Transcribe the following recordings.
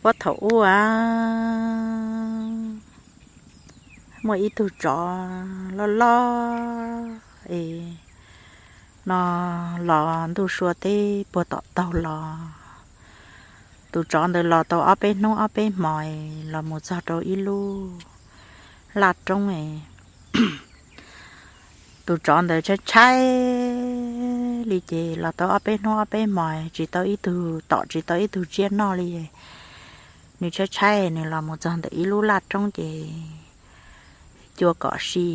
Puag thaum ub, muaj ib tug tsov loj loj es no los ntuj sua teb puag tom taug los. Tus tsov ntawd los tau ob peb hnub ob peb hmos es los mus txog rau ib lub laj roob es tus tsov ntawd tshaib tshaib li ces los tau ob peb hnub ob peb hmos tsis tau ib tug tom tsis tau ib tug tsiaj noj li. Nws tshaib tshaib nws los mus txog ntawm ib lub laj roob ces cua kom si,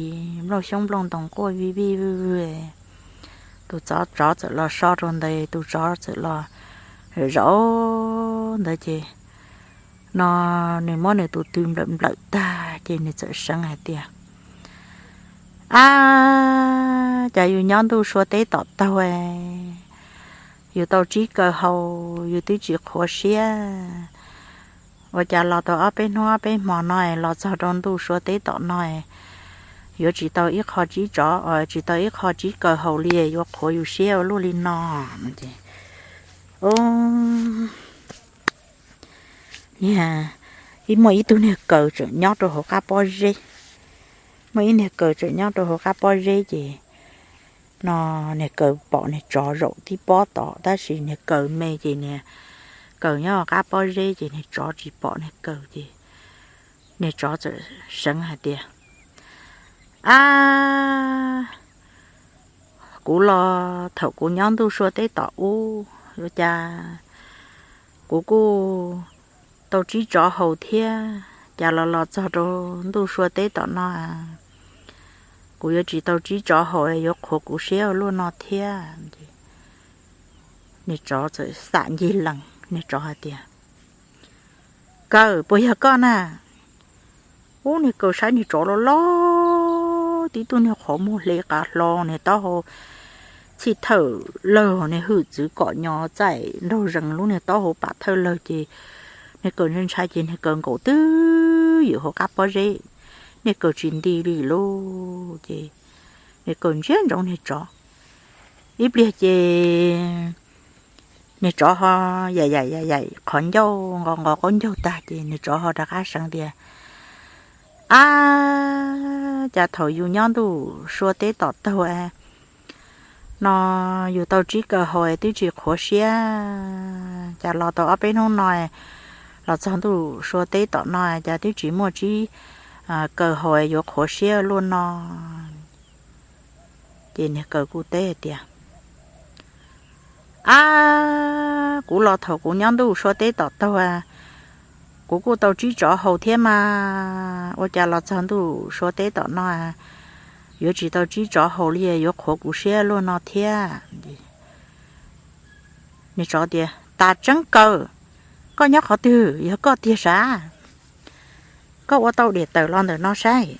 nplooj xyoob nplooj ntoo quaj vij vij vwj vwj. Tus tsov tsov txawm los so rau ntawd, tus tsov txawm los zaum ntawd ces no nws muab nws tus tw nplawm nplawm tag ces nws txawm seev hais tias, Ab, cas yus nyob ntuj sua teb tom taug, yus tau tsib kaw hau, yus twb tsis qhuav siab, ua cas los tau ob peb hnub ob peb hmo no los txog rau ntuj sua teb tom no yuav tsis tau ib qho tsib tsov, tsis tau ib qho tsib kaw hau li, yuav qhuav yus siab ua luaj li no. Ces niag, ib muaj ib tug niag kaws tseem nyob rau hauv qab pob zeb. Muaj ib niag kaws tseem nyob rau hauv qab pob zeb ces no niag kaws pom niag tsov zaum tib pob tod, tab sis niag kaws me ces niag kaws nyob hauv qab pob zeb ces niag tsov tsis pom niag kaws ces niag tsov txawm seev hais tias, Ab, kuv los thaum kuv nyob ntuj sua teb tom ub, ua cas kuv kuj tau tsib tsov haus thiab, cas los los txog rau ntuj sua teb tom no kuv yuav tsis tau tsib tsov haus, yuav qhuav kuv siab ua luaj no thiab. Niag tsov txawm xam ncig lees, niag tsov hais tias, Kaws, puas yog koj na? Ub, niag kaws saib niag tsov loj loj, tib tug niag qhov muag hle qab hlo, niag taub hau txhij thawj lawg, niag hwj txwv kom nyo txaij nraug zees lub niag taub hau pam thawj lawg ces niag kaws ntshai ntshai ces niag kaws nkaum twb ywm hauv qab pob zeb, niag kaws tsis nti li lauj. Ces niag kaws ntsia ntsoov niag tsov ib pliag ces niag tsov ho yaim yaim yaim yaim qhov ncauj nqos nqos qaub ncaug tag ces niag tsov ho rov qab seev tias, Ab, cas thaum yus nyob ntuj sua teb tom taug no yus tau tsib kaw haus twb tsis qhuav siab, cas los tau ob peb hnub no los txog ntuj sua teb tom no cas twb tsis muaj tsib kaw haus yuav qhuav siab luaj no. Ces niag kaws kuj teb hais tias, Ab, kuv los thaum kuv nyob ntuj sua teb tom taug, kuv kuj tau tsib tsov haus thiab mas, ua cas los txog ntuj sua teb tom no yuav tsis tau tsib tsov haus li, yuav qhuav kuv siab luaj no thiab? Niag tsov tias, Tas tseeb kaws, koj nyob qhov twg, yog koj tiag sav? Koj ua tau diam tawm los ntawm no saib.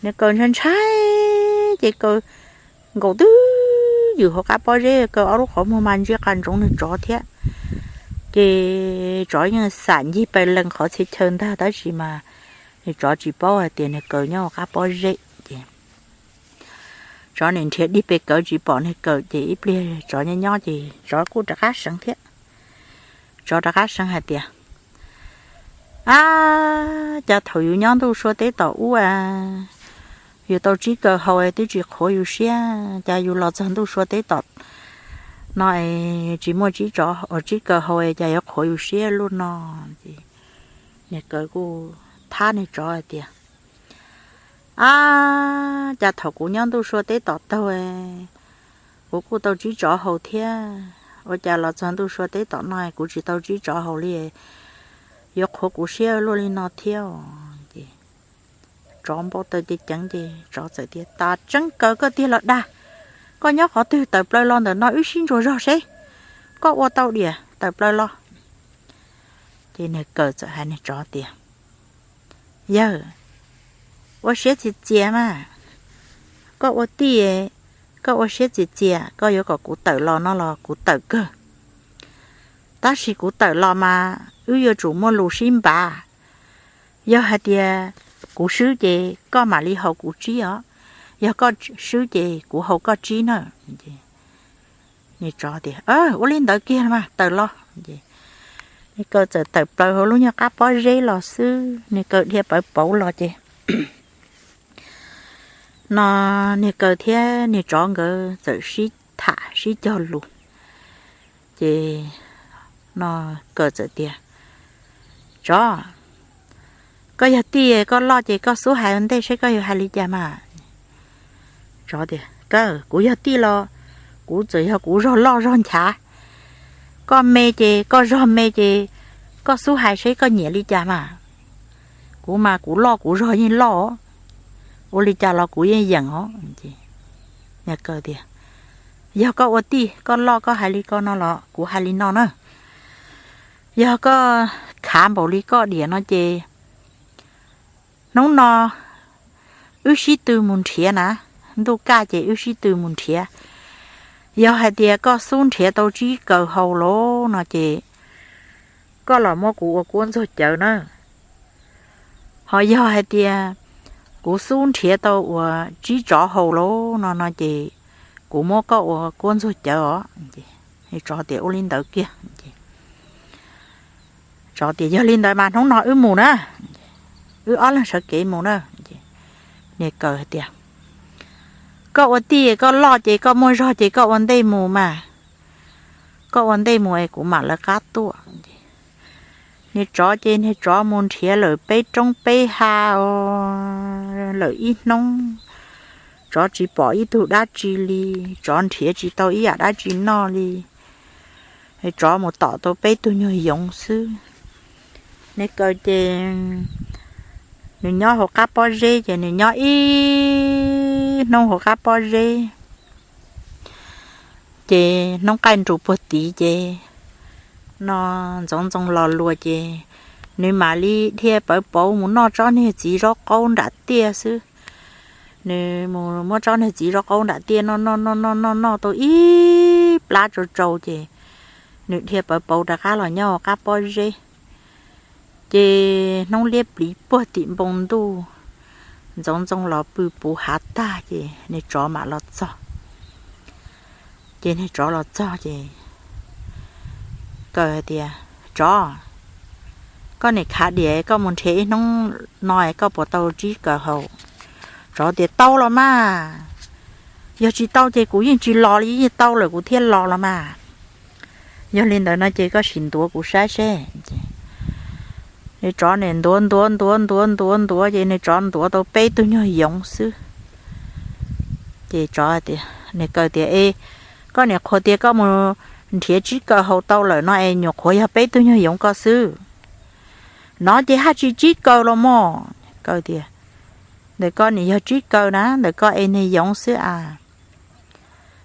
Niag kaws ntshai ntshai ces kaws nkaum twb ywm hauv qab pob zeb, kaws ob lub qhov muag mas ntsia qas ntsoov niag tsov thiab. Ces tsov yeej xam ncig pes lees qhov txhia chaw ntag, tab sis mas niag tsov tsis paub hais tias niag kaws nyob hauv qab pob zeb ces tsov nim nrhiav dig pes kawv tsis pom niag kaws ces ib pliag tsov nyob nyob ces tsov kuj rov qab seev thiab. Tsov rov qab seev hais tias, Ab, cas thaum yus nyob ntuj sua teb tom ub, yus tau tsib kaw haus twb tsis qhuav yus siab, cas yus los txog ntuj sua teb tom no tsis muaj tsib tsov, tsib kaw haus cas yuav qhuav yus siab luaj no? Ces niag kaws kuj thab niag tsov hais tias, Ab, cas thaum kuv nyob ntuj sua teb tom taug, kuv kuj tau tsib tsov haus thiab, ua cas los txog ntuj sua teb tom no kuv tsis tau tsib tsov haus li, yuav qhuav kuv siab luaj li no thiab? Ces tsov npau taws ceev ceev ces tsov txawm tias, Tas tseeb kaws, koj tiag los dag, koj nyob qhov twg, tawm plaws los ntawm no wb sib ntsuas zog seb koj ua tau diam, tawm plaws los. Ces niag kaws txawm hais niag tsov tias, Yawg, ua siab txias txias mas, koj ua tij, koj ua siab txias txias, koj yuav kom kuv tawm los no los kuv tawm kawg, tab sis kuv tawm los mas wb yuav tsum muaj lus sib npav. Yog hais tias kuv swb ces koj mam li haus kuv tsib os, yog koj swb ces kuv haus koj tsib na. Niag tsov tias, Ua li ntawd kiag mas tawm los. Niag kaw txawm tawm plaws hauv lub nyuag qab pob zeb los xwb, niag kaw dhia pawv pauv los ces no niag kaw thiab niag tsov nkawd txawm sib tham sib cog lus. Ces no kaw txawm tias, Tsov, koj yog tij koj loj ces koj xub hais ua ntej seb koj yuav hais li cas mas. Tsov tias, Kaw, kuv yog tij los kuv txawm yog kuv zog loj zog nchav, koj me ces koj zog me ces koj xub hais seb koj nyiam li cas mas. Kuv mas kuv loj kuv zog yeej loj, ua li cas los kuv yeej yeem os. Kaw tias, Yog koj ua tij koj loj koj hais li ko no los kuv hais li no na. Yog koj khav npaum li koj diam no ces hnub no wb sib tw mus nrhiav na, ntuj kaj ces wb sib tw mus nrhiav. Yog hais tias koj xub nrhiav tau tsib kaw hau lawm no ces koj los muab kuv ua kuab ntxuag cawv na. Ho yog hais tias kuv xub nrhiav tau uas tsib tsov hau lawm no no ces kuv muab koj ua kuab ntxuag cawv os. Tsov tias, Ua li ntawd kiag. Tsov tias, Yog li ntawd mas hnub no wb mus na, wb ob leeg sawv kev mus na. Niag kaw hais tias, Koj ua tij koj loj ces koj muaj zog ces koj ua ntej mus mas, koj ua ntej mus es kuv mam lawv qab tuaj. Niag tsov ces niag tsov mus nrhiav lawm peb roob peb hav lawm ib hnub, tsov tsis pom ib tug dab tsi li, tsov nrhiav tsis tau ib yam dab tsi noj li. Tsov mus tom tau peb tug nyuag yoov xwb. Niag kaw ces nws nyob hauv qab pob zeb ces nws nyob ib hnub hauv qab pob zeb. Ces hnub qaij nrus puag tid ces no ntxoov ntxoo los luas ces nws mam li dhia pawv pauv mus noj tsob niag txiv zaub qaub nram tiaj xwb. Nws mus muab tsob niag txiv zaub qaub nram tiaj noj noj noj noj noj noj tau ib plab tsau tsau ces nws dhia pawv pauv rov qab los nyob hauv qab pob zeb. Ces hnub liab pliv puag tim npoo ntuj, ntxoov ntxoo los pw puv hav tag ces niag tsov mam los txog. Ces niag tsov los txog ces kaw hais tias, Tsov, koj nim khav diam koj mus nrhiav ib hnub no es koj puas tau tsib kaw hau? Tsov tias, Tau los mas, yog tsis tau ces kuv yeej tsis los li, yeej tau lawm kuv thiaj los los mas. Yog li ntawd no ces koj sim ntuav kuv saib seb. Niag tsov nim ntuav ntuav ntuav ntuav ntuav ntuav ces niag tsov ntuav tau peb tug nyuag yoov xwb. Ces tsov, niag kaw tias, E, koj nim qhuas tias koj mus nrhiav tsib kaw hau tau lawm no es nyuam qhuav yog peb tug nyuag yoov koj xwb. No ces haj tsis tsib kaw los mog. Kaw tias, Ntawm koj nim yog tsib kaw na, ntawm koj es niag yoov xwb a.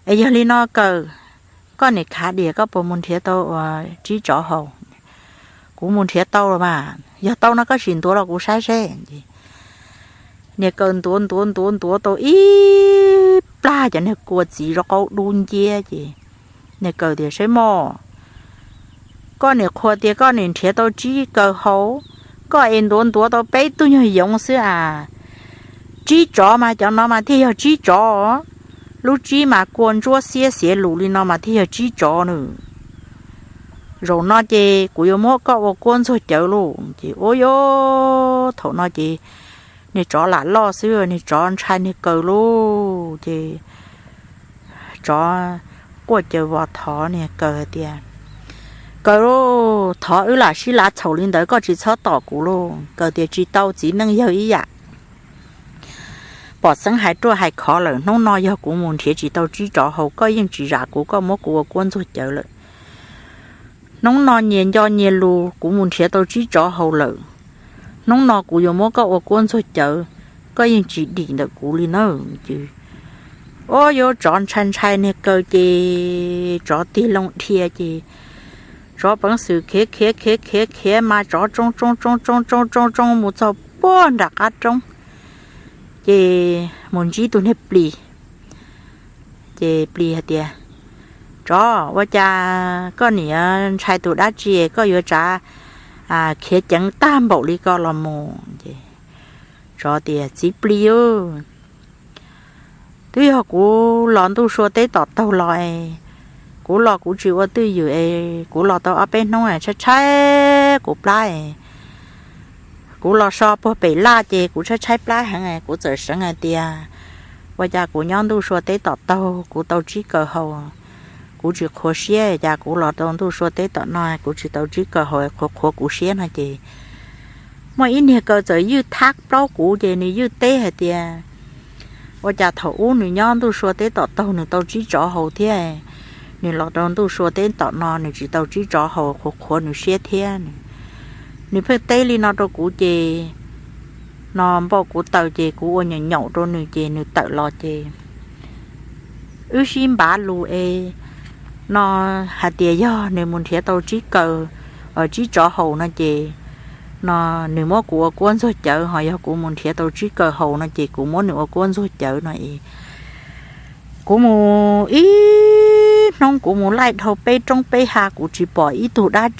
Es yog li no kaw, koj nim khav diam koj puas mus nrhiav tau uas tsib tsov hau? Kuv mus nrhiav tau los mas, yog tau no koj sim ntuav los kuv saib seb. Niag kaw ntuav ntuav ntuav ntuav tau ib plag cov niag kua txiv zaub qaub dub nciab ces niag kaw tias, Saib mog, koj nim qhuas tias koj nim nrhiav tau tsib kaw hau, koj es ntuav ntuav tau peb tug nyuag yoov xwb a. Tsib tsov mas cov no mas thiaj yog tsib tsov, lub tsib mas kua ntsuab xiab xiav lus li no mas thiaj yog tsib tsov nws. Zaum no ces kuv yuav muab koj ua kuab ntxuag cawv lauj. Ces ua yuav thaum no ces niag tsov lam loj xwb, niag tsov ntshai niag kaw lauj. Ces tsov quaj caws vos thov niag kaw hais tias, Kaw lauj, thov wb lam sib lav txhaum li ntawd, koj tsis txhob tom kuv lauj. Kaw tias, Tsis tau, txiv neej yawg ib yam. Pom xeeb hais ruaj hais khov lawm, hnub no yog kuv mus nrhiav tsis tau tsib tsov hau, koj yeej tsis zam kuv, koj muab kuv ua kuab ntxuag cawv lawm. Hnub no nyias nco nyias lus, kuv mus nrhiav tau tsib tsov hau lawm. Hnub no kuv yuav muab koj ua kuab ntxuag cawv, koj yeej tsis dim ntawm kuv li na. Ces ua yuav tsov ntshai ntshai niag kaw ces tsov tig loo dhia ces tsov peev xwm khiav khiav khiav khiav khiav mas tsov tsoo tsoo tsoo tsoo tsoo tsoo tsoo mus txog puag nram qab roob. Ces mus ntsib tus niag plis. Ces plis hais tias, Tsov, ua cas koj niam ntshai tus dab tsi koj yuav tsav khiav ceev tag npaum li ko los mus? Ces tsov tias, Txiv plis, twb yog kuv los ntuj sua teb tom taug los es, kuv los kuv tsis ua twj ywm es kuv los tau ob peb hnub tshaib tshaib kuv plab. Kuv los so puag pem laj ces kuv tshaib tshaib plab heev, kuv txawm seev hais tias ua cas kuv nyob ntuj sua teb tom taug kuv tau tsib kaw haus, kuv tsis qhuav siab, cas kuv los rau ntuj sua teb tom no kuv tsis tau tsib kaw haus, qhuav qhuav kuv siab no ces muaj ib niag kaw txawm ywj thab plaub kuv ces nws ywj teb hais tias ua cas thaum ub nws nyob ntuj sua teb tom taug nws tau tsib tsov haus thiab, nws los rau ntuj sua teb tom no nws tsis tau tsib tsov haus, qhuav qhuav nws siab thiab. Nws pheej teb li no rau kuv ces no npau kuv taws ces kuv ua nyaum nyaum rau nws ces nws tawm los ces wb sib npav lus es no hais tias yog nws mus nrhiav tau tsib kaw, tsib tsov haus no ces no nws muab kuv ua kuab ntxuag cawv, ho yog kuv mus nrhiav tau tsib kaw haus no ces kuv muab nws ua kuab ntxuag cawv no es kuv mus ib hnub kuv mus laij dhau peb roob peb hav kuv tsis pom ib tug dab